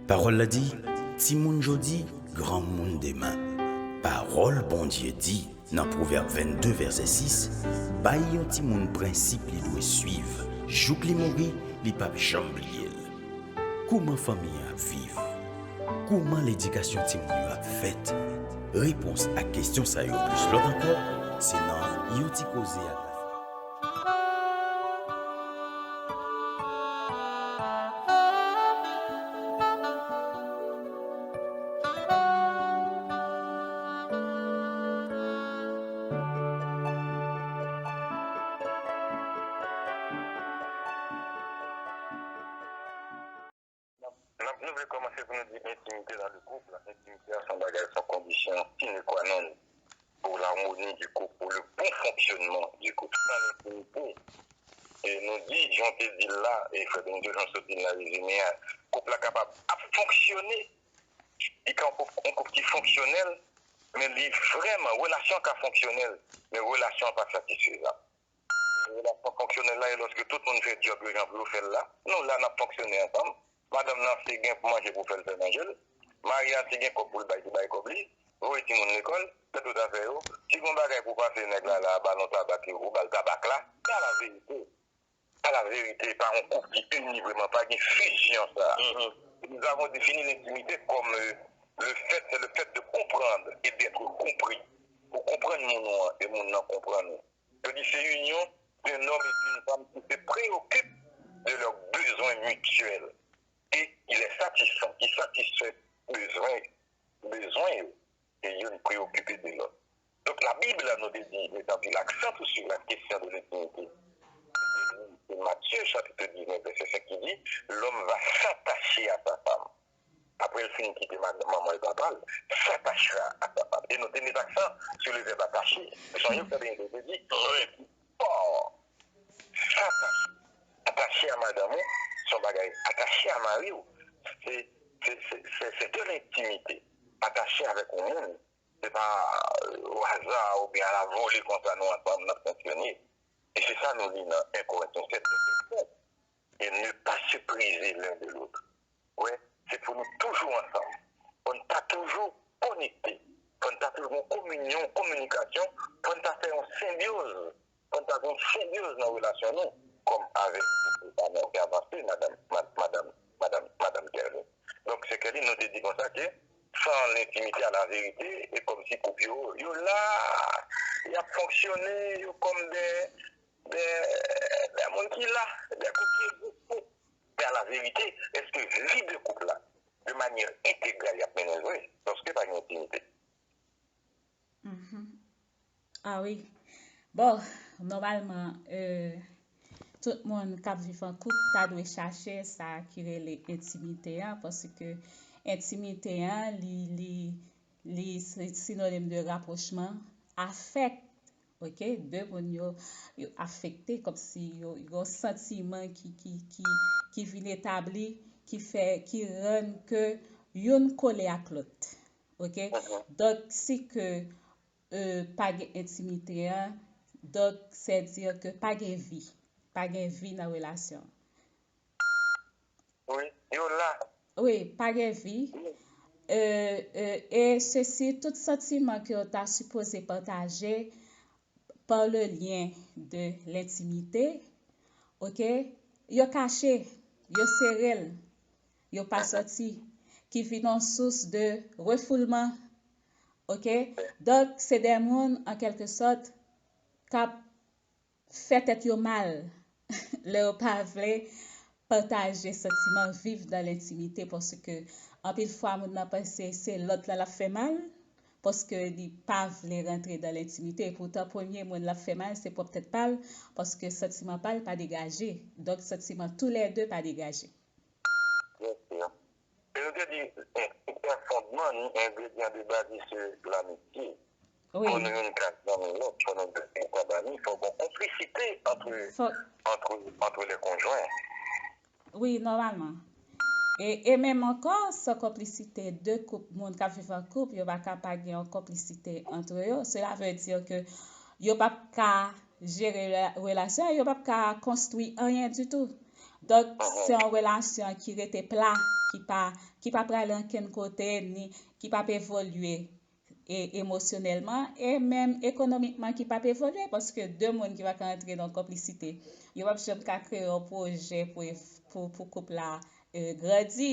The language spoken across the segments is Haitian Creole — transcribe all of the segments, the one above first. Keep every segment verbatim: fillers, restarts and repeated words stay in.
Pawòl la di, timoun jodi, granmoun demen. Pawòl Bondye di nan Pwovèb vennde vèsè sis, bay yon timoun prensip li dwe swiv, jouk li mouri, li p ap janm bliye l. Kòman fanmi an ap viv? Kòman ledikasyon timoun yo ap fèt? Repons ak kesyon sa yo plis lòt ankò, se nan Yon ti koze ak Rafa. N ap, nou vle kòmanse pou nou di entimite nan le koup. Entimite a se yon bagay, se yon kondisyon sine qua non pour l'harmonie du couple, pour le bon fonctionnement du couple. San entimite, e nou di, jan w te di l la, e frè Benito, jan w sot di l nan rezime a, koup la kapab ap fonksyone, li ka yon koup, yon koup ki fonksyonèl, men li vrèman, relasyon an ka fonksyonèl, men relasyon an pa satisfezan. Relasyon fonksyonèl la, e lòske tout moun fè djòb yo jan pou yo fè l la, nou la n ap fonksyone ansanm. Madanm nan si gen pou manje pou fè l fè manje l. Mari a si gen kòb pou l bay, li bay kòb li. Voye timoun lekòl, fè tout afè yo. Si gen bagay pou pase nèg la la, ba nou tabak, ou ba l tabak la. Sa la verite. Sa la verite, pa yon koup ki ini vrèman, pa gen fizyon sa. Nous avons défini l'intimité comme euh, le fait, c'est le fait de comprendre et d'être compris. Ou konprann moun ou an, e moun nan konprann ou. Yo di se union d'un homme et d'une femme qui se préoccupent de leurs besoins mutuels et qui les satisfont, qui satisfè bezwen, bezwen yo, e youn preyokipe de lòt. Donk, Labib la, nou te di, met anpil aksan tou sur la question de l'intimité. Se Matthieu chapitre dix-neuf, verset cinq qui dit, l'homme va s'attacher à sa femme. Apre l fin kite mad-, manman l, papa l, s'attachera à sa femme. E nou te met aksan sur le verbe attacher. Sonje w te di, fò. S'attacher. Attaché à madanm ou, se yon bagay. Attaché à mari w, se, se, se, se, se de l'intimité. Attaché avèk yon moun, se pa euh, au hasard oubyen à la volée konsa nou ansanm n ap fonksyone. E se sa nou li nan un Corinthiens sept, verset sept. Et ne pas se priver l'un de l'autre. Wè, se pou nou toujou ansanm. Fò n ta toujou konekte. Fò n ta toujou gen kominyon, kominikasyon. Fò n ta fè yon senbyoz. Fò n ta gen yon senbyoz nan relasyon nou, kòm avèk, anòske avanse, madanm, mad-, madanm, madanm, madanm Kerlin. Donk, se Kerlin, nou te di konsa ke, san lentimite a la verite, e kòmsi koup yo, yo la, y ap fonksyone, yo kòm de, de, de moun ki la, de koup ki egziste. Men a la verite, èske vi de koup la, de manyè entegral, y ap mennen l vre, lòske pa gen entimite? Mhm. Ah wi. Bon, nòmalman, euh, tout moun k ap viv an koup ta dwe chache sa ki rele entimite a, paske entimite a, li, li, li se sinonim de rapwochman, afèk, ok? De moun yo, yo afekte, kòmsi yo, yo santiman ki, ki, ki, ki vin etabli, ki fè, ki rann ke youn kole ak lòt. Ok? Donk, si ke euh, pa gen entimite a, donk, sèdi ke pa gen vi. Pa gen vi nan relasyon. Wi, yo la. Wi, pa gen vi. Euh, euh, e sesi, tout santiman ke yo ta sipoze pataje par le lien de l'intimité, ok, yo kache, yo sere l, yo pa sòti, ki vin yon sous de refoulman, ok. Donk, se de moun, an kèlke sòt, k ap fè tèt yo mal lè yo pa vle pataje santiman, viv dans l'intimité, paske anpil fwa moun nan panse se lòt la l ap fè mal, paske li pa vle rantre dans l'intimité, e poutan premye moun l ap fè mal se pwòp tèt pa l, paske santiman pa l pa degaje. Donk, santiman toulède pa degaje. Byen si. E nou te di, eh, se fondman ni engredyan de baz se lamiti. Wi. Pou nou youn ka zanmi lòt, pou nou de konpani, fò gon konplisite antre, antre, antre lè konjwen. Wi, nòmalman. E, e menm ankò, san konplisite de koup, moun k ap viv an koup, yo pa ka pa gen yon konplisite antre yo. Sela vle di ke yo p ap ka jere rela-, relasyon, yo p ap ka konstwi anyen ditou. Donk, se yon relasyon ki rete pla, ki pa, ki pa prale ankenn kote, ni ki p ap evolye e emosyonèlman, e menm ekonomikman ki p ap evolye, paske de moun ki pa ka antre nan konplisite, yo p ap janm ka kreye yon pwojè pou, pou, pou koup la, euh, grandi,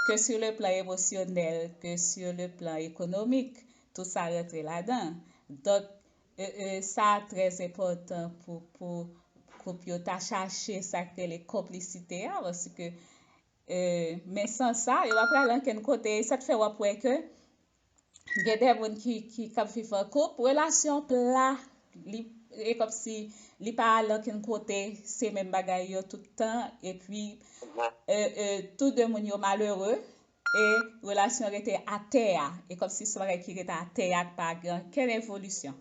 ke sur le plan emosyonèl, ke sur le plan ekonomik, tout sa rantre ladan. Donk, euh, euh, sa trè enpòtan pou, pou koup yo ta chache sa k rele konplisite a, paske, euh, men san sa, yo pa prale ankenn kote. E sa k fè w ap wè ke gen de moun ki, ki, k ap viv an koup, relasyon pla, li, e kòmsi li pa al ankenn kote, se menm bagay yo tout tan, epi, euh, euh, tou de moun yo malere, e relasyon rete atè a, e kòmsi se yon bagay ki rete atè a, ki pa gen ankenn evolisyon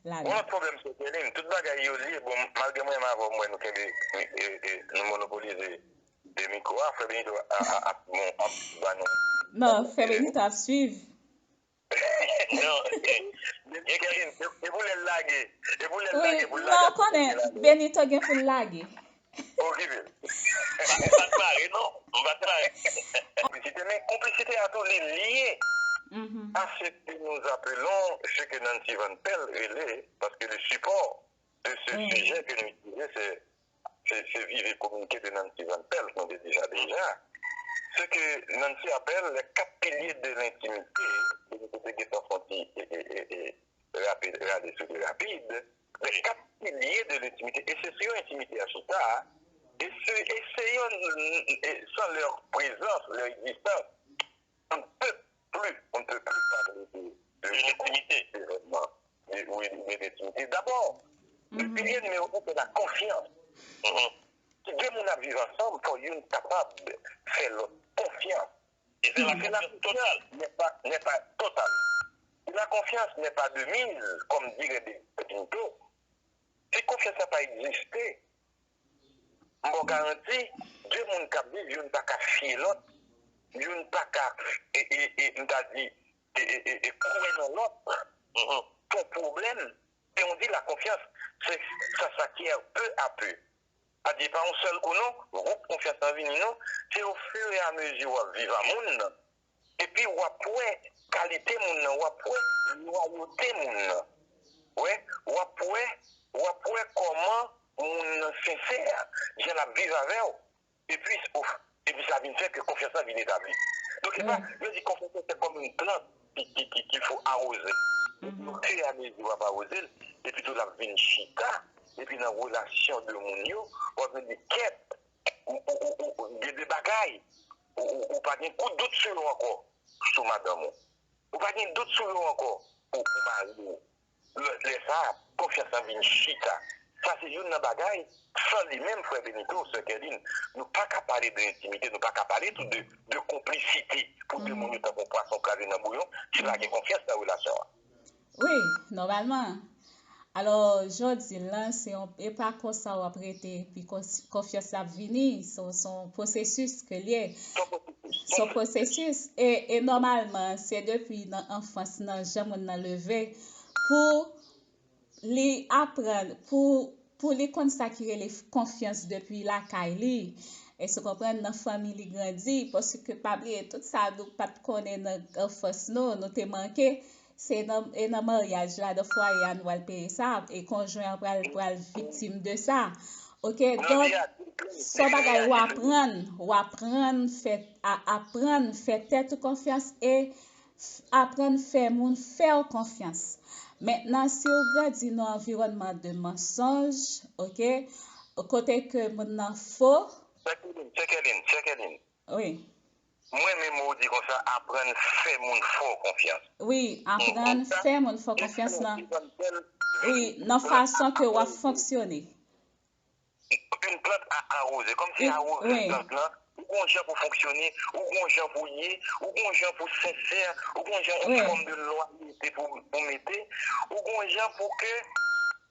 ladan. Yon lòt pwoblèm, se Kerline, tout bagay yo lye. Bon, malgre mwen menm avè w, m wè nou kenbe, e, e, nou monopolize de mikwo a, frè Benito a, a, a, bon, ap ba nou. Non, frè Benito ap swiv. Non, e, e, Kerline, e, e pou lè l lage, e pou lè l lage, pou l lage. Non, konnen, Benito gen pou l lage. Okipe l. M pa t pare, non. M pa t pare. Konplisite, men konplisite a tou, li lye à ce que nous appelons, ce que Nancy Van Pelt rele, parce que le support de ce sujet que nous utilisons, c'est, c'est, c'est vivre et communiquer de Nancy Van Pelt, nou te di sa deja. Ce que Nancy appelle les quatre piliers de l'intimité, ke nou te gentan fè yon ti, e, e, e, e, rapid, rale sou li rapid, les quatre piliers de l'intimité. E se sou entimite a chita, e se, e se yon, e sans leur présence, leur existence, on ne peut plus, on ne peut plus parler de, de l'intimité, de, oui, de l'intimité. D'abord, le pilier numéro un, c'est la confiance. Si de moun ap viv ansanm, fò youn kapab fè lòt konfyans. Et la confiance n'est pas, n'est pas totale. Si la confiance n'est pas de mise, comme dirait Benito, si konfyans la pa egziste, m ba w garanti, de moun k ap viv, youn pa ka fye lòt, youn pa ka, e, e, e, m ta di, e, e, e, e, kwè nan lòt, se yon pwoblèm. E on dit la confiance, c'est, ça s'acquiert peu à peu. Sa di pa yon sèl kou non, gwoup konfyans lan vini non, se au fur et à mesure w ap viv a moun nan, epi w ap wè kalite moun nan, w ap wè lwayote moun nan. Wè, w ap wè, w ap wè kòman moun nan sensè, jan l ap viv avè w. Epi, epi sa vin fè ke konfyans lan vin etabli. Donk, se pa, yo di konfyans lan se kòm yon plant ki, ki, ki, ki fo awoze. Epi, au fur et à mesure w ap awoze l, epi tou l ap vin chita, epi nan relasyon de moun yo, w ap vin di, kèt, ou, ou, ou, ou, ou gen de bagay, ou, ou, ou pa gen kou dout sou yo ankò, sou madanm ou. Ou pa gen dout sou yo ankò, ou, ou mari w. Lè, lè sa a, konfyans lan vin chita. Sa se youn nan bagay, san li menm, frè Benito, sè Kerline, nou pa ka pale de entimite, nou pa ka pale tou de, de konplisite pou de moun yo tankou pwason kraze nan bouyon, si pa gen konfyans nan relasyon an. Wi, nòmalman. Alò, jan w di l lan, se yon, e pa konsa w ap rete, epi kons-, konfyans la ap vini, se yon, se yon pwosesis ke l ye. Se yon pwosesis. Se yon pwosesis. E, e nòmalman, se depi nan anfans, nan jan moun nan leve, pou li aprann, pou, pou li konn sa ki rele f-, konfyans depi lakay li. Èske w konprann? Nan fanmi li grandi, paske pa bliye, tout sa nou pa t konnen nan anfans nou, nou te manke, se nan, e nan maryaj la, nan fwaye a nou al peye sa, e konjwen an pral, pral viktim de sa. Oke, donk, se yon bagay w aprann, w aprann fè, a, aprann fè tèt ou konfyans e f-, aprann fè moun fè w konfyans. Mentnan, si w grandi nan anviwònman de mansonj, oke, kote ke moun nan fo. Sè Kerline, sè Kerline, sè Kerline. Wi. Mwen menm ou di konsa, aprann fè moun fè w konfyans. Wi, aprann fè moun fè w konfyans nan, wi, nan fason ke w ap fonksyone. Yon plant a awoze, kòmsi awoze plant lan, ou gon jan pou fonksyone, ou gon jan pou ye, ou gon jan pou sensè, ou gon jan, yon fòm de lwayete pou, pou mete, ou gon jan pou ke,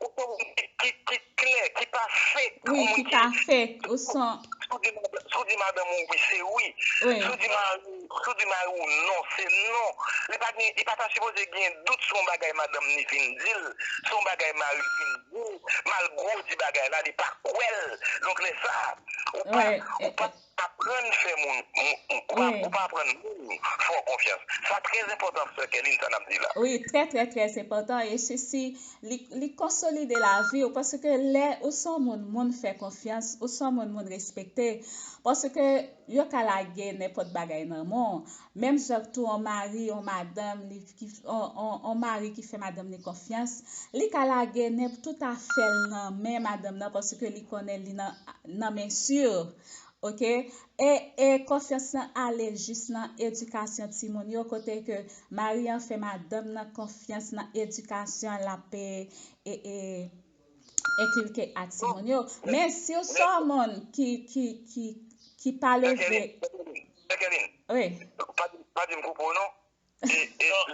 ou se yon moun ki, ki, ki klè, ki pa fake, wi, ki pa fake, ou se yon. Si w di madanm, si w di madanm ou wi, se wi. Si w di mari, si w di mari w non, se non. Li pa gen, li pa ta sipoze gen dout sou yon bagay madanm ni vin di l, sou yon bagay mari l vin di l, malgre w di bagay la, li pa kwè l. Donk, lè sa a, Ou pa, ou pa aprann fè moun, ou pa, ou pa aprann moun fè w konfyans. Sa trè enpòtan, sè Kèlin, sa n ap di la. Wi, trè, trè, trè enpòtan. E sesi, li, li konsolide lavi w, paske lè ou se yon moun, moun fè konfyans, ou se yon moun, moun respekte, paske yo ka lage nenpòt bagay nan men w. Menm jan tou yon mari, yon madanm, li, ki, yon, yon, yon mari ki fè madanm li konfyans, li ka lage nenp-, tout afè l nan men madanm nan, paske li konnen li nan, nan men si. Oke? E, e konfyans lan ale jis nan edikasyon timoun yo, kote ke mari an fè madanm nan konfyans nan edikasyon l ap, e, e, e, enkilke a timoun yo. Men si w se yon moun ki, ki, ki, ki pa leve. Jacqueline, Jacqueline, wi. Pa di, pa di m koupe w non. E, e, non,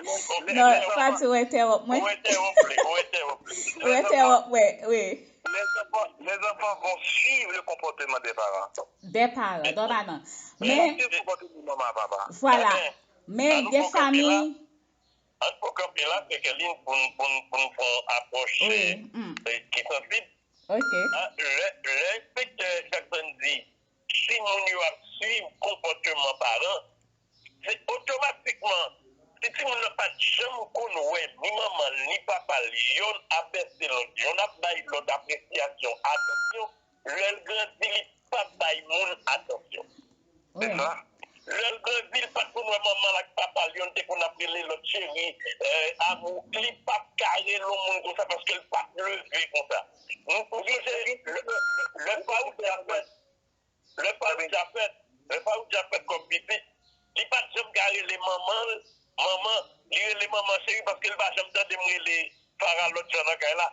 non, pa di w entèwonp mwen. Ou entèwonp li, ou entèwonp li. Ou entèwonp mwen, wi. Les enfants, les enfants vont suivre le comportement des parents. Des parents, domanan. Men, vwala. Men gen fanmi. Ann fò kanpe la, sè Kèlin, pou n, pou n, pou n fè yon apwòch, e, ki sansib. Lè, lè enspektè Jackson di, si moun yo ap swiv konpòtman paran, se otomatikman, si timoun nan pa t janm konn wè ni manman l, ni papa l, yonn ap bèse lòt, yonn ap bay lòt apresyasyon, atansyon, lè l grandi, li p ap bay moun atansyon. Se sa. Lè l grandi, li pa t konn wè manman l ak papa l, yonn te konn ap rele lòt cheri, amou. Li p ap ka rele yon moun konsa paske l pa t leve konsa. Nou, nou sonje lè, lè, lè Farouk t ap fèt, lè Farouk t ap fèt, lè Farouk t ap fèt kòm pitit, li pa t janm ka rele manman l, manman, li rele manman cheri paske l pa janm tande m rele Fara lòt jan nan kay la.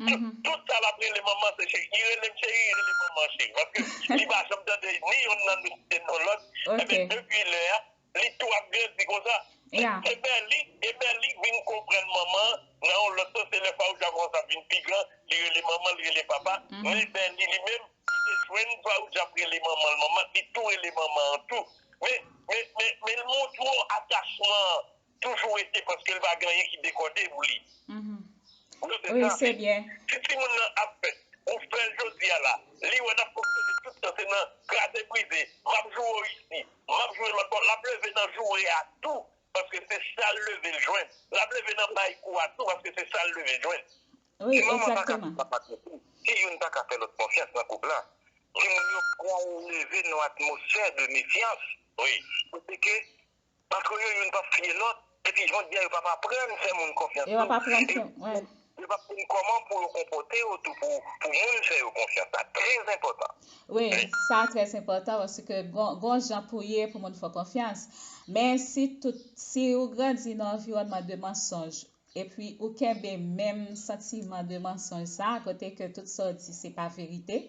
Tout, tout sa l ap rele manman se cheri. Li rele m cheri, li rele manman cheri. Paske li pa janm tande ni yonn nan nou site non lòt. Ebyen, depi lè a, li tou ap grandi konsa. E Berly, e Berly vin konprann manman nan yon lòt sans, se lè Farouja kòmanse ap vin pi gran, li rele manman, li rele papa. Men Berly li menm, li te jwenn Farouja ap rele manman l manman, li tou rele manman an tou. Men, men, men, men l montre w atachman an toujou rete paske l pa gen anyen ki dekòde pou li. Wi, se byen. Si timoun nan ap fèt, ou fè l jodi a la, li wè n ap fonksyone tout tan, se nan kraze brize, m ap joure w isi, m ap joure lòt bò, l ap leve nan joure a tou, paske se sa l leve l jwenn. L ap leve nan bay kou a tou, paske se sa l leve l jwenn. Si manman pa ka fè papa konfyans, si youn pa ka fè lòt konfyans nan koup la, timoun yo pral leve nan yon atmosfè de mefyans. Wi. Kote ke Paske yo youn p ap fye lòt, epi jodi a yo p ap aprann fè moun konfyans tou. Yo p ap aprann fè, wi. Yo p ap konn kòman pou yo konpòte yo tou pou, pou moun fè yo konfyans. Sa trè enpòtan. Wi, sa trè enpòtan paske gon, gon jan pou ye pou moun fè w konfyans. Men si tout, si ou grandi nan anviwònman de mansonj, epi ou kenbe menm santiman de mansonj sa, kote ke tout sa w di se pa verite.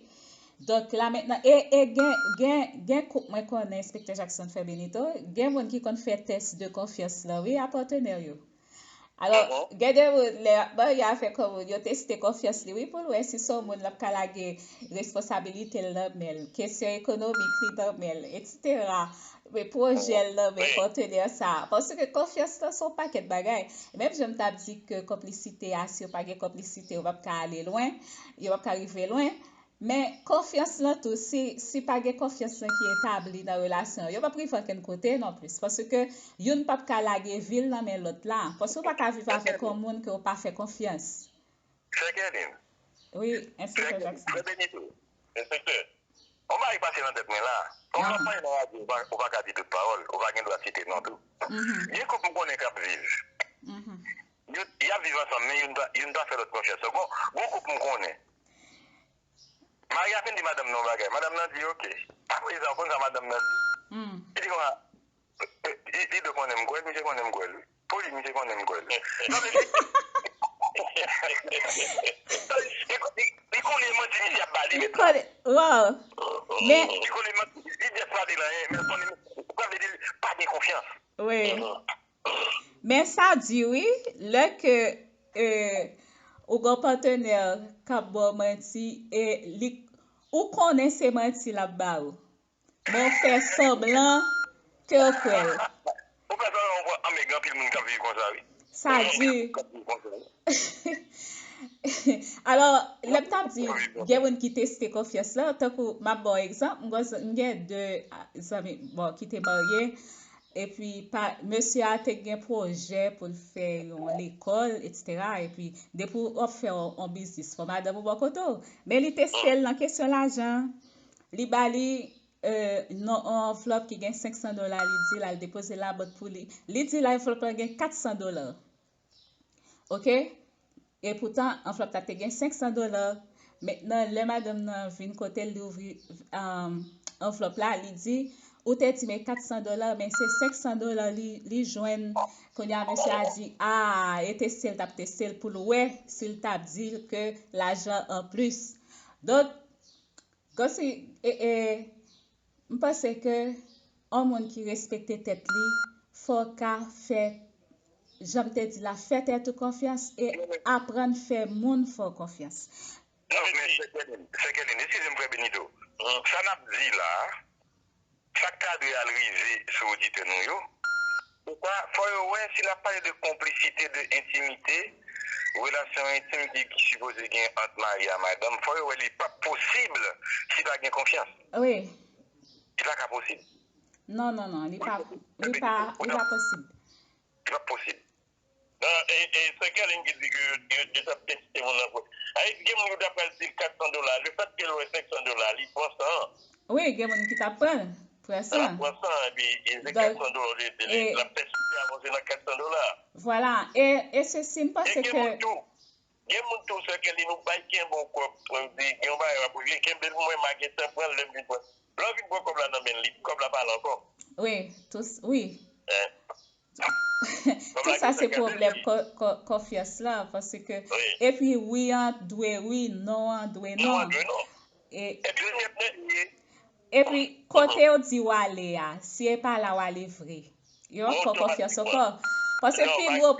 Donk, la mentnan, e, e gen, gen, gen koup mwen konnen, Enspektè Jackson fè Benito, gen moun ki konn fè tès de konfyans lan, wi, a patnè yo. Alò, gen de moun, lè y ap marye avèk yon moun, yo teste konfyans li, wi, pou l wè si se yon moun l ap ka lage responsabilite l nan men l, kesyon ekonomik li nan men l, etsetera. Men pwojè l nan men patnè sa. Paske konfyans lan se yon pakèt bagay. Menm jan m t ap di ke konplisite a, si yo pa gen konplisite, yo p ap ka ale lwen, yo p ap ka rive lwen. Men konfyans lan tou, si, si pa gen konfyans lan ki etabli nan relasyon an, yo p ap rive okenn kote non plis. Paske youn p ap ka lage vi l nan men lòt la. Paske ou pa ka viv avèk yon moun ke w pa fè konfyans. Sè Kèlin. Wi, Enspektè Jackson. Frè Benito. Enspektè. Yon bagay pase nan tèt mwen la. Kòm w ap pale nan radyo, ou pa, ou pa ka di tout pawòl, ou pa gen dwa site non tou. Gen koup m konnen k ap viv. Yo, y ap viv ansanm, men youn pa, youn pa fè lòt konfyans. Gon, gon koup m konnen. Mari a fin di madanm nan yon bagay. Madanm nan di, "Oke." Apre sa, ou konn sa madanm nan di? Li di konsa, Li, li dwe konnen m kwè l, misye konnen m kwè l, wi. Poli, misye konnen m kwè l. Sa vle di, li, li, li konnen manti misye ap ba li, li konnen, wow. Men li konnen manti, li jis pa di l anyen, men l konnen, sa vle di, pa gen konfyans. Wi. Men sa di, wi, lè ke, e, ou gen yon patnè k ap ba w manti, e li, ou konnen se manti l ap ba ou. Men w fè sanblan ke w kwè l. Ou fè sanblan, ou kwè, a, men gen anpil moun k ap viv konsa, wi. Sa di. Gen anpil moun k ap viv konsa, wi. Alò, lè m t ap di gen moun ki teste konfyans lan, tankou m ap ba w egzanp, m gen, m gen de zanmi, bon, ki te marye, epi pa, mesye a te gen pwojè pou l fè yon lekòl, etsetera. Epi, depi w ap fè yon, yon biznis, fò madanm ou bò kote w. Men li teste l nan kesyon lajan. Li ba li, euh, non, yon anvlòp ki gen senk san dola, li di l al depoze l labank pou li. Li di l anvlòp lan gen kat san dola. Oke? E poutan, anvlòp la te gen senk san dola. Mentnan, lè madanm nan vin kote l, li ouvri, um, anvlòp la, li di, ou te di men kat san dola, men se senk san dola li, li jwenn. Kounye a, mesye a di, a, e teste l t ap teste l pou l wè si l t ap di l ke lajan an plis. Donk, Gòsi, e, e, m panse ke yon moun ki respekte tèt li, fò w ka fè, jan m te di la, fè tèt ou konfyans e aprann fè moun fè w konfyans. Non, men sè Kèlin, sè Kèlin, eskize m, frè Benito. Sa n ap di la, sa k ta dwe al rive sou oditè nou yo, ou pa, fò yo wè si l ap pale de konplisite, de entimite, relasyon entim ki, ki sipoze gen ant mari a madanm, fò yo wè li p ap posib si pa gen konfyans. Wi. Li pa ka posib. Non, non, non, li pa, li pa, li pa posib. Li p ap posib. Non, e, e sè Kèlin ki di ke yo, yo, yo t ap teste moun nan pou. Ayiti gen moun ki ta pral di l kat san dola. Lefètke l wè senk san dola, li pran san an. Wi, gen moun ki t ap pran l, pran san an. L ap pran san an, epi e se kat san dola li te li, l ap fè site avanse nan kat san dola. Vwala, e, e sesi, m panse ke. E gen moun tou, gen moun tou, sè Kèlin, nou bay kenbe yon kòb, pou m di, gen yon bagay w ap regle, kenbe l pou mwen, m a gentan pran l, lè m vin pran. Lè w vin pran kòb la nan men l, li, kòb la pa la ankò. Wi, tou, wi. Tou sa se pwoblèm konfyans lan, paske, epi wi an dwe wi, non an dwe non. Epi kote yo di w ale a, si e pa la w ale vre, yo fè w konfyans ankò. Paske pi gwo.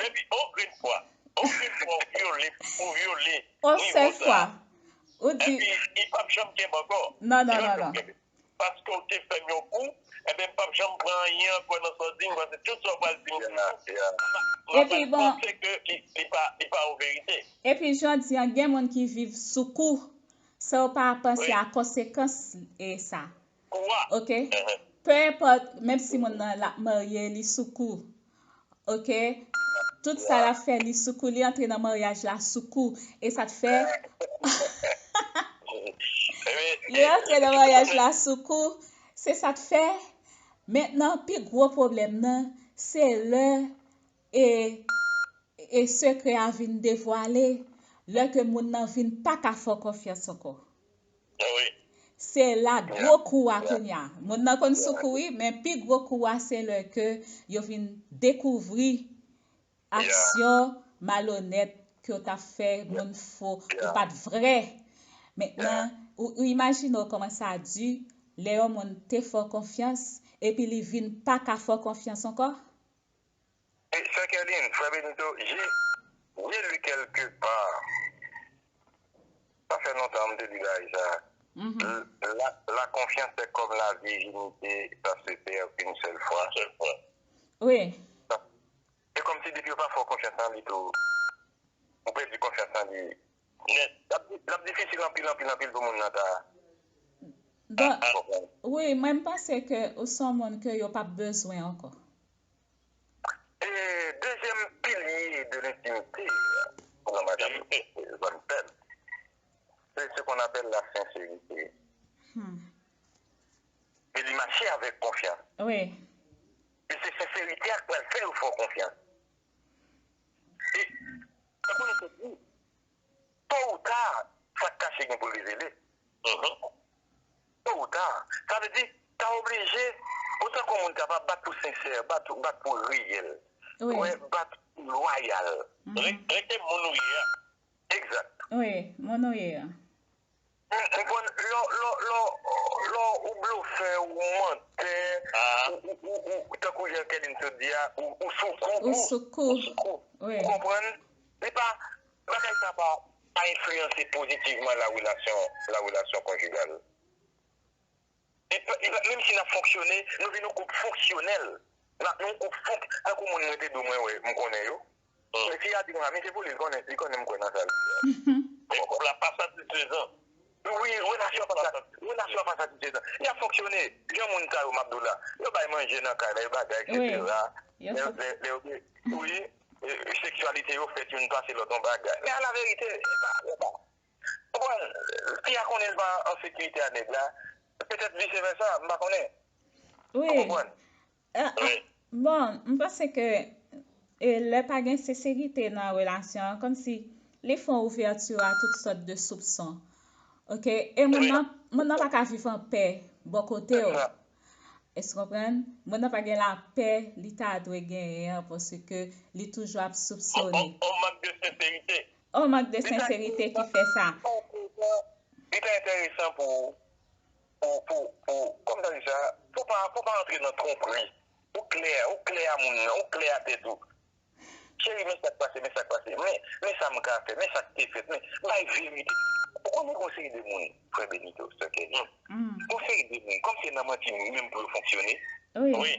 On sèl fwa, ou di. Epi, li p ap janm kenbe ankò. Non, non, non, non. Paske w te fè m yon kou, enben, m p ap janm pran anyen ankò nan sa w di m, paske tout sa w pral di m, m ap panse ke li, li pa, li pa yon verite. Epi, jan w di an, gen moun ki viv sou kou, san yo pa panse a konsekans e sa. Oke? Pe enpòt, menm si moun nan l ap marye, li sou kou. Oke? Tout sa l ap fè, li sou kou, li antre nan maryaj la sou kou. E sa t fè. Li antre nan maryaj la sou kou. Se sa t fè. Mentnan, pi gwo pwoblèm nan, se lè e, e sekrè a vin devwale, lè ke moun nan vin pa ka fè w konfyans ankò. Se la gwo kou a kounye a. Moun nan konn sou kou wi, men pi gwo kou a se lè ke yo vin dekouvri aksyon malonèt ke w t ap fè, moun fo, ou pa t vrè. Mentnan, ou, ou imajine w kòman sa di lè yon moun te fè w konfyans, epi li vin pa ka fè w konfyans ankò? E, sè Kèlin, frè Benito, j'ai, j'ai lu quelque part. Sa fè lontan m te li bagay sa. La, la confiance est comme la virginité, ça se perd une seule fois. Wi. Se kòmsi depi yo pa fè w konfyans nan li tou, ou pèdi konfyans nan li nèt. L ap, l ap difisil anpil, anpil, anpil pou moun nan ta. Donk, wi, mwen m panse ke ou se yon moun ke yo p ap bezwen ankò. E dezyèm pilye de lentimite, pou yon madanm zòn pèl, se ce qu'on appelle la sincérité. E li mache avèk konfyans. Wi. E se senserite a k pral fè yo fè w konfyans. E, tankou nou te di, to ou ta, sa k kache gen pou l revele. To ou ta. Sa vle di, ta oblije, otan ke yon moun kapab bat pou sensè, bat, bat pou reyèl, wi, bat pou lwayal. Re-, rete moun ou ye a. Egzat. Wi, moun ou ye a. Ou konprann? Lè, lè, lè, lè ou blofè, ou mantè, ou, ou, ou, ou, tankou jan Kèlin sot di a, ou, ou sou kou. Ou sou kou. Ou sou kou. Wi. Ou konprann? Li pa, bagay sa pa, pa enfliyanse pozitivman la relasyon, la relasyon konjigal. Li pa, li pa, menm si n ap fonksyone, nou vin yon koup fonksyonèl. N ap yon koup fonk, tankou moun mwen te di w mwen wè, m konnen yo. Men fi a di konsa, men se pou li, li konnen, li konnen m kwè nan sa l di a. Men koup la pa satisfezan. Wi, relasyon an pa sa, relasyon an pa satisfezan. Y ap fonksyone. Jan moun sa yo, m ap di w la, yo bay manje nan kay la, yo bagay, etsetera. Lè, lè, lè yo te, wi, e, seksyalite yo fèt youn pase lòt yon bagay. Men a la verite, e pa, e pa. Ou konprann? Fi a konnen l pa an sekirite a nèg la. Petèt vise vèsa, m pa konnen. Ou konprann? Ah, ah, bon, m panse ke e, lè pa gen senserite nan relasyon an, kòmsi li fè yon ouvèti a tout sòt de soupson. Oke? E moun nan, moun nan pa ka viv an pè bò kote w. Èske w konprann? Moun nan pa gen lapè li ta dwe genyen an paske li toujou ap soupsone. On, on, on mank de senserite. On mank de senserite ki fè sa. Li ta enteresan pou, pou, pou, pou, kòman ta di sa? Pou pa, pou pa antre nan twonpri. Ou klè, ou klè a moun nan, ou klè a tèt ou. Cheri, men sa k pase, men sa k pase. Men, men sa m ka fè, men sa k te fèt, men bay verite. Ou konnen gon seri de moun, frè Benito, sè Kelly. Gon seri de moun, kòm se nan manti menm pou yo fonksyone. Wi.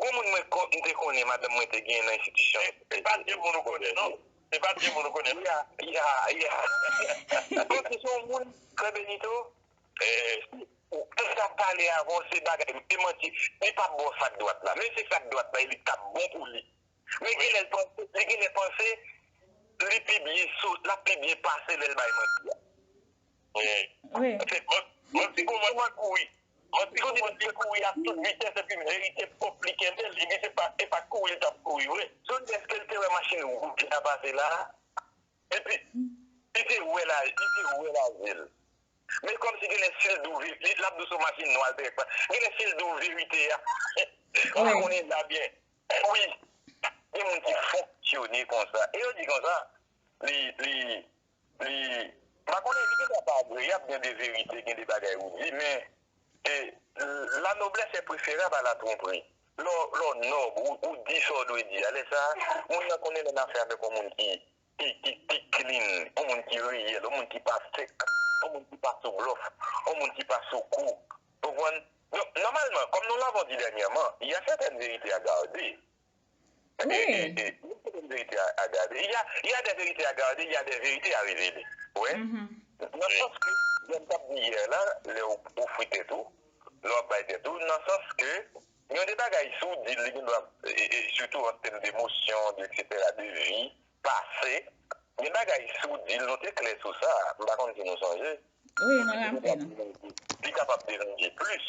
Gon moun mwen, m te konnen, madanm mwen te genyen nan enstitisyon. Se pa de moun ou konnen, non? Se pa de moun ou konnen. Ya, ya, ya. Kòm se yon moun, frè Benito, Ou, ou t ap pale avan w, se bagay, se manti. Li p ap ba w sa k dwat la. Men se sa k dwat la, e li t ap bon pou li. Men genlè l panse, li genlè panse, li pi byen sou, l ap pi byen pase lè l bay manti a. Wi. Wi. Manti gon manti kouri. Manti gon manti kouri ak tout vitès, epi verite pwòp li kenbe l, epi se pa, se pa kouri l t ap kouri vre. Jodi, èske l te wè machin wout la pase la? Epi, li te wè la, li te wè lavi l. Men kòmsi genlè si l di w ve-, li, l ap di w se yon machin nwa l te wè. Genlè si l di w verite a. Ou pa konnen la byen. Wi. Gen moun ki fonksyone konsa. E yo di konsa, li, li, li, m pa konnen, li gentan pa vre, y ap gen de verite, gen de bagay ou di, men, e, la noblesse est préférable à la tromperie. Lè w, lè w nòb, ou, ou di sa w dwe di a. Lè sa a, moun nan konnen lè n afè avèk yon moun ki ki, ki, ki clean, yon moun ki reyèl, yon moun ki pa fake, yon moun ki pa sou blòf, yon moun ki pa sou kou. Ou konprann? Donk, nòmalman, comme nous l'avons dit dernièrement, il y a certaines vérités à garder. Et, et, et, il y a certaines vérités à, à garder. Il y a, il y a des vérités à garder, il y a des vérités à révéler. Ou wè? Nan sans ke, jan m t ap di yè la, lè w ofri tèt ou, lè w ap bay tèt ou, nan sans ke, gen de bagay, si w di l, li gendwa, e, e, sitou an tèm de emosyon, de, etsetera, de vi, pase, gen bagay si w di l, nou te klè sou sa, m pa konn si nou sonje. Wi, nou raple nou. Li kapab deranje plis.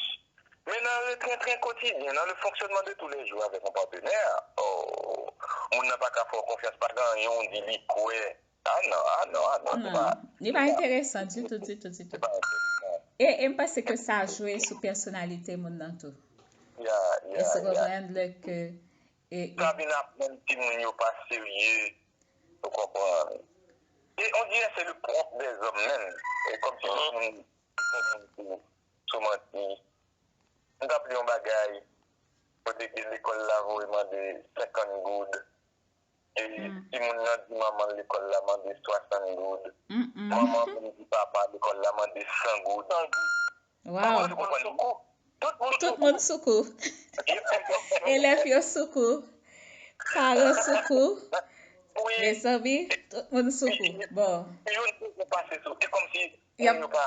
Men nan le train-train quotidien, dans le fonctionnement de tous les jours avec un partenaire, oh, moun nan pa ka fè w konfyans, pa gen anyen w di li kwè. Ah non, ah non, ah non, se pa. Non, li pa enteresan ditou, ditou, ditou. Se pa enteresan. E, e m panse ke sa jwe sou pèsonalite moun nan tou. Ya, ya, ya. Èske w konprann lè ke E, e. Sa vin aprann timoun yo pa serye, ou konprann. E on dirait c'est le propre des hommes menm. E kòmsi tout moun, tout moun sou, sou manti. M t ap li yon bagay, kote ke lekòl la voye mande senkant goud. E timoun nan di manman l lekòl la mande swasant goud. Manman vin di papa lekòl la mande san goud. San goud. Waw. Tout moun sou kou. Tout moun sou kou. Elèv yo sou kou. Paran sou kou. Mezanmi, tout moun sou kou. Bon. Youn sou kou pase sou. E kòmsi moun yo pa.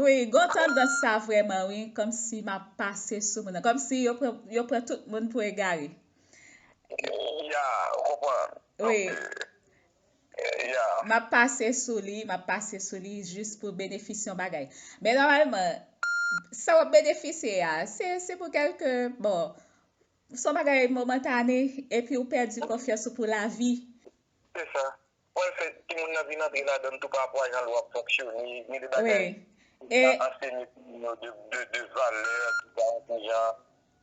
Wi, gon tandans sa vrèman, wi. Kòmsi m ap pase sou moun nan. Kòmsi yo pran, yo pran tout moun pou egare. Ya, ou konprann. Wi. M ap pase sou li, m ap pase sou li jis pou benefisye yon bagay. Men nòmalman, sa w ap benefisye a, se, se pou kèlke, bon, se yon bagay momantane, epi ou pèdi konfyans ou pou lavi. Se sa. W al fè timoun nan vin antre ladan l tou pa rapò a jan lwa ap fonksyone, gen de bagay ki ta ansenye timoun yo de, de, de valè, ki ta yon ti jan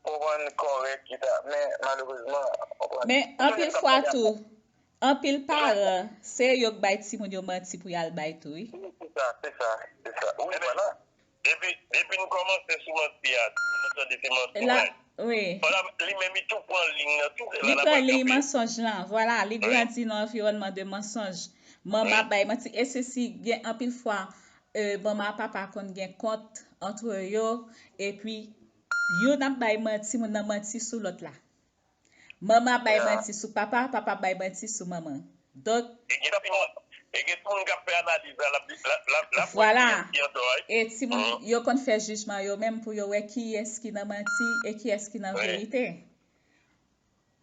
konprann kòrèk, ki ta, men malerezman, konprann. Men anpil fwa tou, anpil paran, se yo k bay timoun yo manti pou y al bay tou, wi. Wi, se sa, se sa, se sa. Wi, vwala. Depi, depi n kòmanse sou manti a, timoun nan tande se manti w bay. Wi. Vwala, li menm li tou pran liy nan tou, se la l ap kanpe. Li pran liy mansonj lan, vwala, li grandi nan anviwònman de mansonj. Manman ap bay manti, e sesi gen anpil fwa, e, manman ak papa konn gen kont antre yo, epi youn ap bay manti, moun nan manti sou lòt la. Manman ap bay manti sou papa, papa ap bay manti sou manman. Donk, e gen timoun, e gen timoun k ap fè analiz la, l ap di, l ap, l ap, l ap wè vwala, kiyès ki antò a. E timoun, mhm, yo konn fè jijman yo menm pou yo wè kiyès ki nan manti e kiyès ki nan, wi, verite.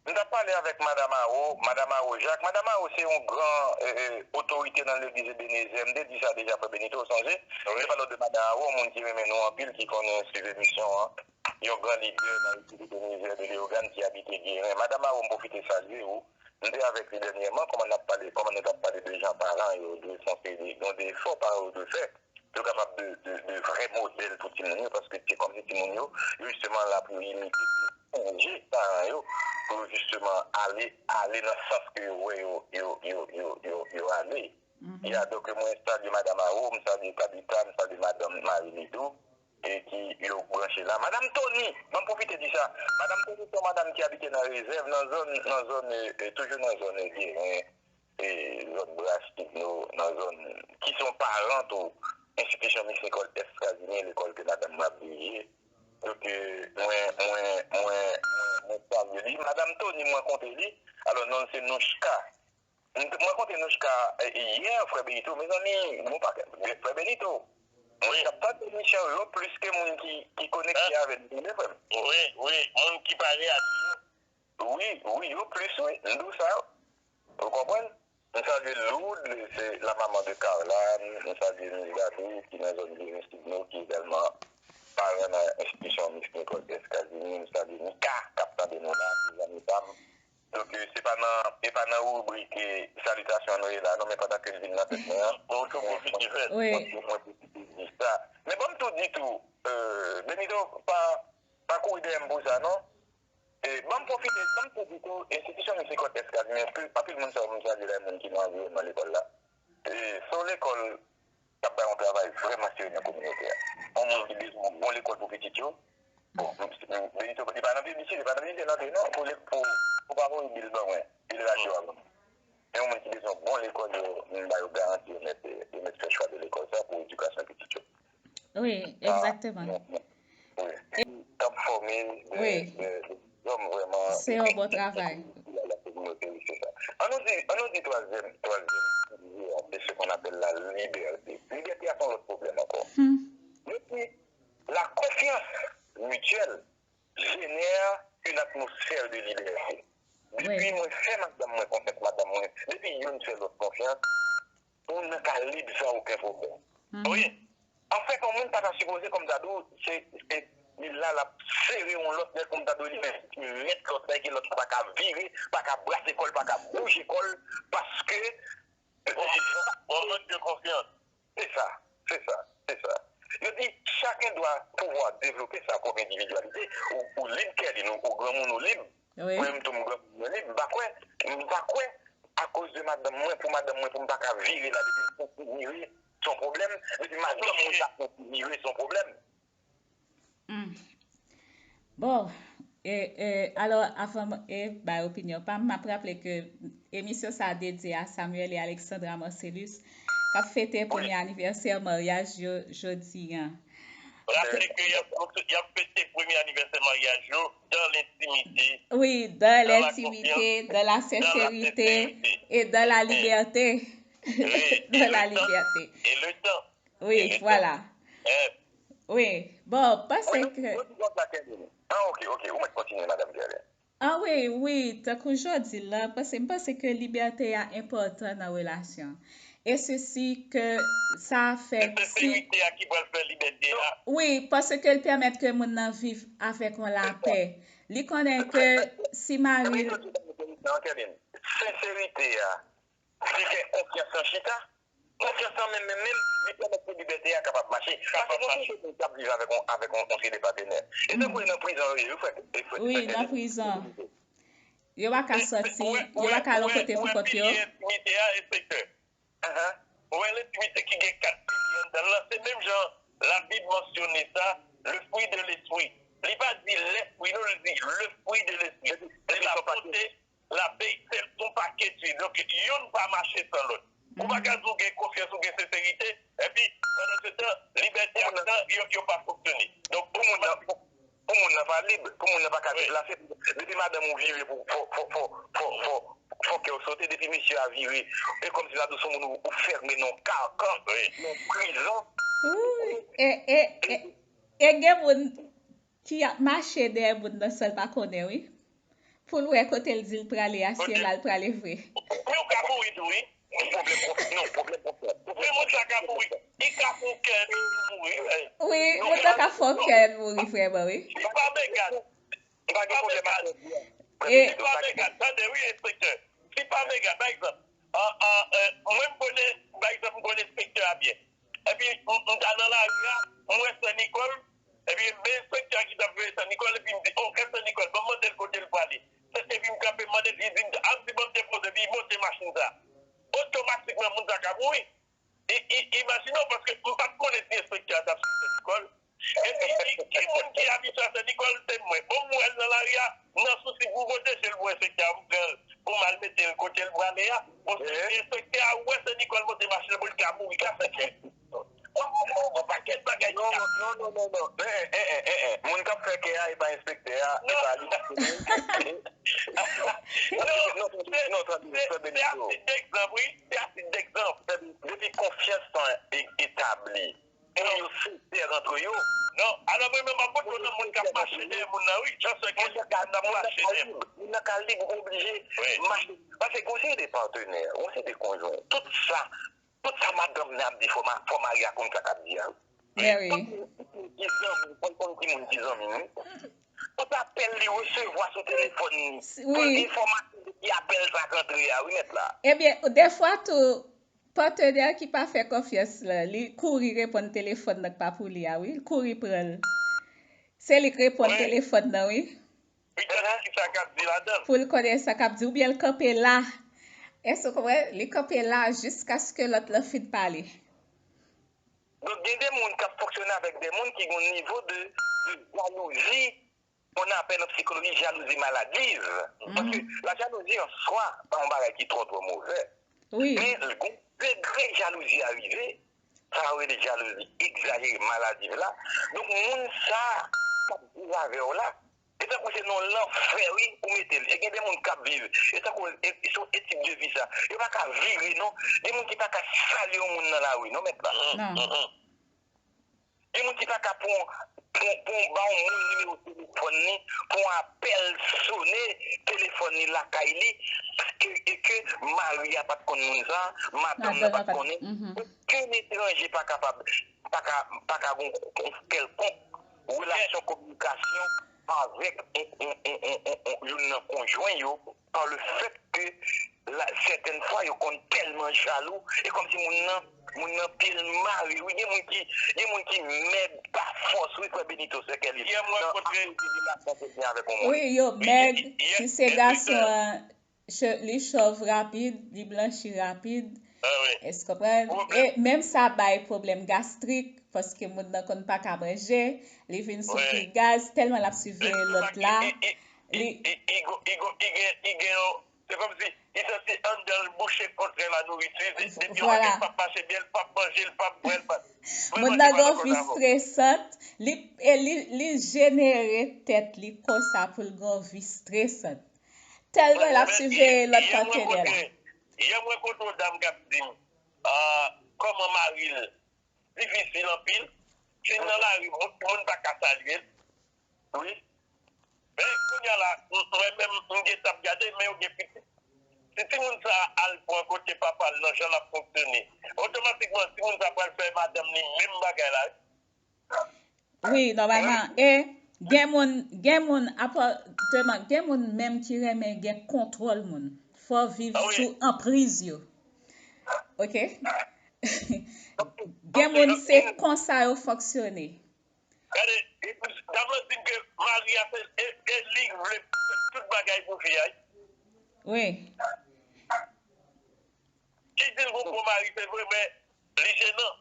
M t ap pale avèk Madanm Awo, Madanm Awo Jacques. Madanm Awo se yon gran, e, e, otorite nan legliz Ebenezer. M te di sa deja, frè Benito, ou sonje? Wi. M te pale w de Madanm Awo, yon moun ki renmen nou anpil, ki konnen swiv emisyon an. Yon gran lidè nan legliz Ebenezer de Leyogàn ki abite Guérin. Madanm Awo, m pwofite salye w. M te avèk li dènyèman, kòman n ap pale, kòman nou t ap pale de jan paran yo dwe fè yon seri de, yon de efò paran yo dwe fè. Yo kapab de, de, de vrè modèl pou timoun yo, paske se kòmsi timoun yo, yo jisteman la pou yo imite, pou yo sonje paran yo, pou yo jisteman ale, ale nan sans ke yo wè yo, yo, yo, yo, yo, yo ale. Mhm. Ya, donk, mwen salye Madanm Awo, m salye Tabita, m salye Madanm Marie li tou, e ki yo branche la. Madanm Tony, ban m pwofite di sa. Madanm Tony se yon madanm ki abite nan Rezèv, nan zòn, nan zòn, e, e, toujou nan zòn, e, Guérin, e, zòn Bras, Tigno, nan zòn ki se yon paran tou, enstitisyon Mis Nicole S. Casimir, lekòl ke madanm mwen ap dirije. Donk, e, mwen, mwen, mwen, mwen, mwen salye li. Madanm Tony, mwen kontre li. Alò, non l se Nouchka. M t-, mwen kontre Nouchka, e, e, yè, frè Benito, mezanmi, bon pakèt, frè Benito. Mwen t ap tande emisyon yo plis ke moun ki, ki konekte avè n, tande, frè m. Wi, wi, moun ki pale a di yo. Wi, wi, yo plis, wi. M di w sa. Ou konprann? M salye Lourdes, se la maman de Carla. M salye Miss Dadou, ki nan zòn Guérin Sud Nord, ki egalman paran nan enstitisyon Miss Nicole S. Casimir. M salye Mika, k ap tande nou la, se zanmi pa m. Donk, e, se pa nan, e pa nan ribrik, e, salitasyon nou ye la, non, men pandan ke l vin nan tèt mwen an, mwen tou pwofite fè. Wi. Mwen, mwen pwofite di sa. Men ban m tou di tou, e, Benito, pa, pa kouri dèyè m pou sa, non. E, ban m pwofite, ban m tou di tou, enstitisyon Miss Nicole S. Casimir, anpil, anpil moun sa yo, m salye la, moun ki nan anviwònman lekòl la. E, se yon lekòl k ap bay yon travay vrèman serye nan kominote a. Yon moun ki bezwen yon bon lekòl pou pitit yo. Bon, m, m, Benito, li pa nan piblisite, li pa nan piblisite non, non, pou, pou, pou pa voye bil ban mwen, bil radyo a ban mwen. Men yon moun ki bezwen yon bon lekòl, yo, m ba yo garanti, yo mèt, yo mèt fè chwa de lekòl sa pou edikasyon pitit yo. Wi, egzakteman. Wi. K ap fòme de, de, de zòm vrèman. Se yon bon travay. An nou di, an nou di twazyèm, twazyèm, se ce qu'on appelle la liberté. Libète a se yon lòt pwoblèm ankò. Depi la confiance mutuelle génère une atmosphère de liberté. Depi mwen fè madanm mwen konfyans, madanm mwen, depi youn fè lòt konfyans, moun nan ka lib san okenn pwoblèm. Wi. Anfèt, yon moun pa ta sipoze, kòm m ta di w, se, se, li la, l ap sere yon lòt nèg, kòm m ta di w, li menm ki mèt lòt la, e ke lòt la pa ka vire, pa ka brase kò l, pa ka bouje kò l, paske, yon mank de konfyans. Se sa, se sa, se sa. Yo di, chacun doit pouvoir développer sa propre individualité. Ou, ou lib, Kerline, ou, ou granmoun, ou lib. Wi. Mwen menm tou, m granmoun, mwen lib. M pa kwè, m pa kwè, akoz de madanm mwen, pou madanm mwen, pou m pa ka vire la, depi m santi vire, se yon pwoblèm. Depi madanm mwen pa santi vire, se yon pwoblèm. Hmm. Bon, e, e, alò, avan m, e, bay opinyon pa m, m ap raple ke emisyon sa a dedye a Samuel e Alexandra Marcellus, k ap fete premye anivèsè maryaj yo jodi a. Raple ke y ap, y ap fete premye anivèsè maryaj yo dans l'intimité, wi, dans l'intimité, dans la sincérité et dans la liberté. Dans la liberté. Et le temps. Wi, vwala. Wi, bon, m panse ke... Ah, ok, ok, ou mèt kontinye, madanm Guerlain. Ah wi, wi, tankou jodi la, paske m panse ke libète a enpòtan nan relasyon. E sesi ke sa fè... Se senserite a ki pral fè libète a. Wi, paske l pèmèt ke moun nan viv avèk yon lapè. Li konnen ke si mari l... Senserite a, li fè konfyans lan chita. Konfyans lan menm, menm, menm, li pèmèt ke libète a kapab mache. Paske gon seri de moun k ap viv avèk yon, avèk yon, yon seri de patenè. E tankou e nan prizon yo ye, wi, frè, e frè, wi, nan prizon. Yo pa ka sòti, yo pa ka al yon kote pou kont yo. Ou wè, ou wè, ou wè pilye entimite a, enspektè. Ou wè lentimite ki gen kat pilye anndan l lan, se menm jan Labib mansyone sa, le fruit de l'esprit. Li pa di lèspri, non, li di le fruit de l'esprit. Se la bonté, la paix, se yon pakèt wi. Donk, youn pa mache san lòt. Ou pa ka di w gen konfyans, ou gen senserite, epi, pandan se tan, libète ak tan, yo, yo pa fonksyone. Donk, pou moun nan, pou, pou moun nan pa lib, pou moun nan pa ka deplase. Depi madanm ou vire pou fò, fò, fò, fò, fò, fò kè w sote, depi mesye a vire, e kòmsi la dous moun ou, ou fèmen nan yon kakan, nan prizon. Wi, e, e, e, e gen moun ki ap mache dèyè moun nan san l pa konnen, wi. Pou l wè kote l di l prale a, si e la l prale vre. Men ou ka mouri tou, wi. Pwoblèm konf-, non, pwoblèm konfyans. Men moun sa ka mouri. Li ka fè yon kè epi li mouri, wi. Wi, moun nan ka fè yon kè epi mouri vrèman, wi. Li pa Megan. M pa gen pwoblèm avè l. E Li pa Megan. Tande, wi, enspektè. Li pa Megan, pa egzanp. An, an, e, mwen, m konnen, pa egzanp, m konnen enspektè a byen. Epi, m, m ta nan lari a, m wè Sè Nikòl, epi, men enspektè a ki t ap veye Sè Nikòl, epi m di, "O, Sè Nikòl, ban m mande l kote l prale." Epi m kanpe, m mande l, li di m, "A, m di, ban m depoze," epi li monte machin sa. Otomatikman, moun sa ka mouri. I, i, imajine w, paske m pa t konnen si enspektè a t ap swiv Sè Nikòl. Epi, ki, ki moun ki abitye a Sè Nikòl, se mwen. Bon, m wè l nan lari a, m nan sousi pou m pwoteje l, pou enspektè a, m pran l, pou m al mete l kote l prale a. Bon, enspektè a wè Sè Nikòl monte machin pou l ka mouri, ka fè kè. Yon pakèt bagay ki ka. Non, non, non, non, non. Eh, eh, eh, eh, eh. Moun k ap fè kè a, e pa enspektè a, e pa li. Non, non, tande, non, tande, se, se a tit degzanp, wi. Se a tit degzanp. Depi konfyans lan e-, etabli, moun yo sensè antre yo. Non, alò mwen menm, m ap pote w nan moun k ap mache dèyè moun nan, wi. Jan sè ke moun nan ka lib, moun nan ka lib, ou oblije mache. Paske gon seri de patnè, gon seri de konjwen. Tout sa, tout sa madanm nan ap di, fò ma-, fò mari a konn sa k ap di a, wi. Tout moun ki zanmi, konn, konn ki moun ki zanmi, wi. Tout apèl li resevwa sou telefòn li. Wi. Tout enfòmasyon depi apèl sa k antre a, wi, mèt la. Ebyen, defwa tou, patenè ki pa fè konfyans lan, li kouri reponn telefòn nan k pa pou li a, wi. Li kouri pran l. Se li k reponn telefòn nan, wi. Pou l konnen sa k ap di, oubyen l kanpe la. Èske w konprann? Li kanpe la jiskaske lòt lan fin pale. Donk, gen de moun k ap fonksyone avèk de moun ki gen yon nivo de, de jalouzi, qu'on appelle en psychologie jalousie maladive. Paske la jalousie en soi, pa yon bagay ki twò, twò movè. Wi. Men, l gon degre jalouzi a rive, sa yo rele jalouzi egzajere, maladiv la. Donk, moun sa k ap viv avè w la, e tankou se nan lanfè, wi, ou mete l. E gen de moun k ap viv. E tankou, e, e se yon etid de vi sa. Yo pa ka vire, non. Gen moun ki pa ka salye yon moun nan lari, non, mèt la. Non. Gen moun ki pa ka pran, pran, pran ba yon moun nimewo telefòn li, pou yon apèl sone, telefòn li lakay li, e, e ke mari a pa t konn moun sa, madanm nan pa t konnen. Okenn etranje pa kapab, pa ka, pa ka gon, gon kèlkonk relasyon kominikasyon avèk on, on, on, on, on, on, youn nan konjwen yo, pa le fèt ke la, sètèn fwa yo konn tèlman jalou, e kòmsi moun nan, moun nan pye l mare, wi, gen moun ki, gen moun ki mèg pa fòs, wi, frè Benito, sè Kèlis. Yè m rankontre. Nan akoz de relasyon ke l gen avèk on moun. Wi, yo mèg, si se gason an, li chòv rapid, li blanchi rapid. Èske w konprann? E menm sa bay pwoblèm gastrik, paske moun nan konn pa ka manje, li vin soufri gaz, tèlman l ap siveye lòt la. Li, li, li, li, li gen, li gen, li gen yon, se kòmsi li santi anndan l bouche kont la nouriti, depi yon bagay p ap mache byen, l p ap manje, l p ap bwè, l p ap. Moun nan gen yon vi stresant, li, e li, li jenere tèt li konsa pou l gen yon vi stresant. Tèlman l ap siveye lòt patenè l. Yè mwen kontre yon dam k ap di m, ah, kòman mari l difisil anpil. Si l nan lari, moun, moun pa ka salye l. Wi. Men kounye a la, m, mwen menm, m gentan ap gade, men yo gen pitit. Si timoun sa a al pran kote papa l nan jan l ap fonksyone, otomatikman, timoun sa a pral fè madanm li menm bagay la, wi. Wi, nòmalman. E gen moun, gen moun, apatèman, gen moun menm ki renmen gen kontwòl moun. Fò w viv sou anpriz yo. Oke? Gen moun, se konsa yo fonksyone. Gade, dam lan di m ke mari a se, e, e li k vle tout bagay pou fi a, wi. Wi. Li di l gon bon mari, se vre, men li jenan.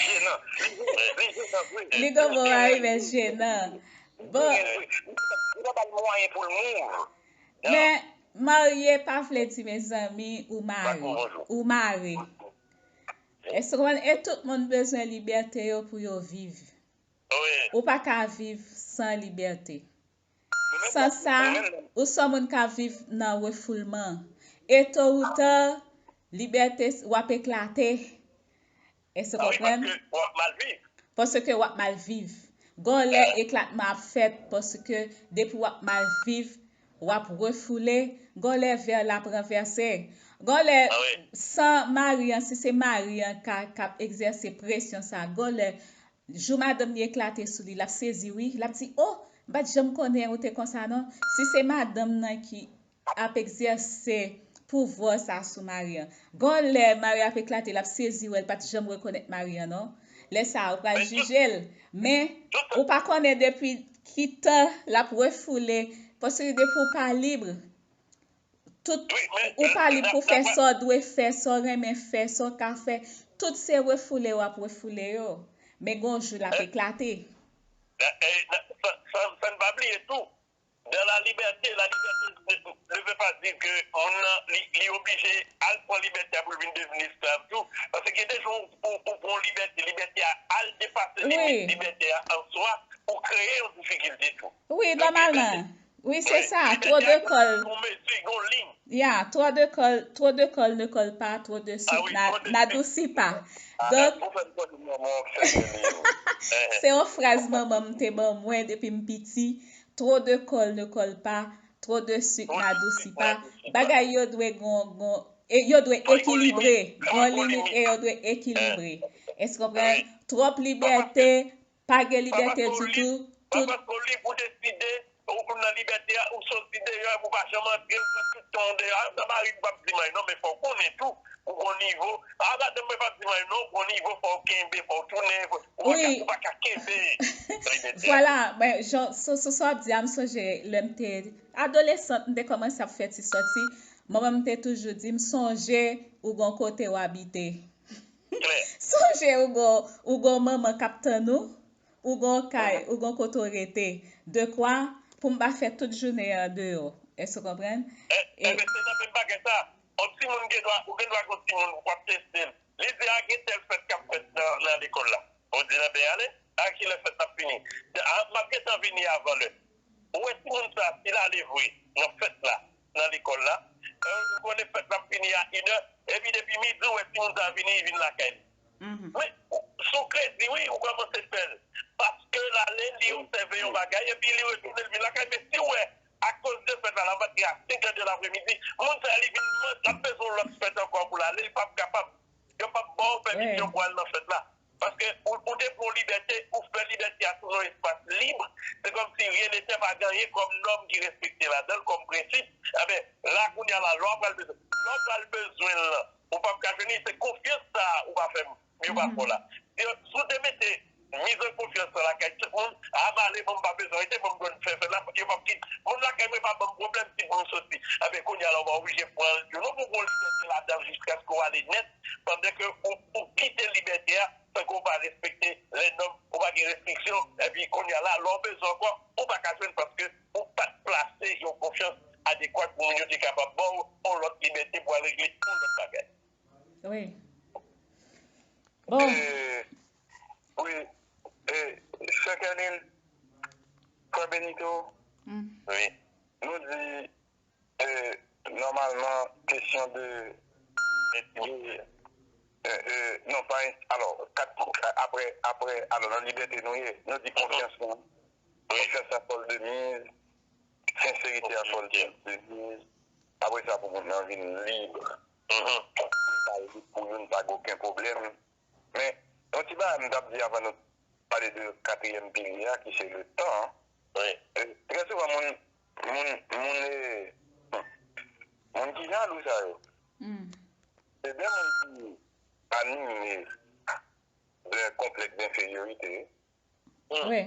Jenan. Li, li jenan vre. Li gon bon mari, men jenan. Bon. Li pa ba l mwayen pou l move. Men marye pa vle di, mezanmi, ou mare. Ou mare. Èske w konprann? E tout moun bezwen libète yo pou yo viv. Wi. ou pa ka viv san libète. San sa, ou se yon moun k ap viv nan refoulman. E to ou ta, libète, w ap eklate. Èske w konprann? Paske w ap mal viv. Paske w ap mal viv. Gen lè eklatman ap fèt paske depi w ap mal viv, w ap refoule. Gen lè vè la ap ranvèse. Gen lè san mari an, si se mari an k ap egzèse presyon sa, gen lè jou madanm li eklate sou li, l ap sezi wi. L ap di, o, m pa t janm konnen ou te konsa non. Si se madanm nan ki ap egzèse pouvwa sa sou mari an. Gen lè mari ap eklate, l ap sezi wè l pa t janm rekonèt mari an non. Lè sa a, ou pral jije l. Men, ou pa konnen depi ki tan l ap refoule, paske depi ou pa lib, tout, ou pa lib pou fè sa w dwe fè, sa w renmen fè, sa w ka fè. Tout se refoule w ap refoule yo. Men gen yon jou l ap eklate. San n pa bliye tou, dans la liberté, la liberté ne, ne veut pas dire que moun nan li, li oblije al pran libète a pou l vin devni esklav tou. Paske gen de jou ou, ou pran libète, libète a al depase limit libète a an swa, ou kreye yon difikilte tou. Wi, nòmalman. Wi, se sa. Twò de kòl. Yon mezi, yon liy. Ya, twò de kòl, twò de kòl ne kòl pa, twò de sik n'adousi pa. Donk, se yon fraz manman m te ban mwen depi m piti. Twò de kòl ne kòl pa, twò de sik n'adousi pa. Bagay yo dwe gon, gon, e yo dwe ekilibre. Gon limit e yo dwe ekilibre. Èske w konprann? Twòp libète, pa gen libète ditou. Pa paske w lib, ou deside, ou, ou nan libète a, ou soti deyò, epi ou pa janm antre, ou pran tout tan w deyò. A, sa mari m p ap di m anyen non, men fò w konnen tou, ou gon nivo. A, madanm mwen p ap di m anyen non, ou gon nivo, fò w kenbe, fò w tounen, fò, ou pa ka, ou pa ka kenbe libète a. Vwala, mwen, jan, sou, sou sa w ap di a, m sonje lè m te adolesant, m te kòmanse ap fè ti sòti. Manman m te toujou di m, sonje ou gon kote w abite. Sonje ou gon, ou gon manman k ap tann ou, ou gon kay, ou gon kote w rete. Dekwa pou m pa fè tout jounen an deyò. Èske w konprann? E, e, se nan menm bagay sa. Yon timoun gen dwa, ou gen dwa gen yon timoun w ap teste l. Li di, a, gen tèl fèt k ap fèt nan, nan lekòl la. Ou di, nan ben ale, a kilè fèt la ap fini? A, m ap gentan vini avan lè. Ou wè timoun sa, si l ale vre nan fèt la, nan lekòl la, e, ou konnen fèt la ap fini a inè, epi depi midi, ou wè timoun sa vini, li vin lakay li. Men, sou kredi, wi, ou kòmanse fè l. Paske l ale, li obsève yon bagay, epi li retounen, li vin lakay. Men si w wè, akoz de fèt la, l ap antre a senk è de lapremidi, moun sa, li vin, l ap bezwen yon lòt fèt ankò pou l ale, li p ap kapab. Yo p ap ba w pèmisyon pou al nan fèt la. Paske ou, ou te pran libète, ou fè libète a sou yon espas lib. Se kòmsi ryen netè pa gen anyen kòm nòm ki respekte ladan l, kòm prensip. Enben, la kounye a la, lè w pral bezwen, lè w pral bezwen l lan, ou p ap ka jwenn li, se konfyans sa a ou pa fè m, yo pa fè w la. Si, si w te mete mizan konfyans lan lakay tout moun, a m ale, bon, m pa bezwen rete, bon, m konn fè fèt la, yo p ap kite. Moun lakay mwen pa ban m pwoblèm si pou m soti. Enben, kounye a la, ou pa oblije pran l, yo non, pou pran libète ladan l jiskaske w ale nèt, pandan ke ou, ou kite libète a, tankou w pa respekte lè nòm, ou pa gen restriksyon, epi kounye a la, lè w bezwen ankò, ou pa ka jwenn paske ou pa t plase yon konfyans adekwat pou moun yo te kapab ba w yon lòt libète pou al regle yon lòt bagay. Wi. Bon. E, wi. E, Sè Kènil, Frè Benito, wi. Nou di, e, nòmalman, kesyon de, de, e, e, non, pa, alò, kat, apre, apre, alò, nan libète nou ye, nou di konfyans nou. Konfyans sa fòl de miz, senserite a fòl de, de miz. Apre sa, pou moun nan vin lib. Pou l pa lib pou youn, pa gen okenn pwoblèm. Men, yon ti bagay m t ap di avan nou pale de katriyèm pilye a, ki se le tan. Wi. E, trè souvan, moun, moun, moun, e, moun ki jalou sa yo, se de moun ki anime de konplèks denferyorite. Wi.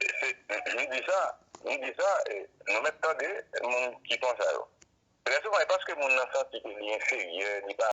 E se, m di sa, m di sa, e, nou mèt tande moun ki konsa yo. Trè souvan, e paske moun nan santi ke li enferyè, li pa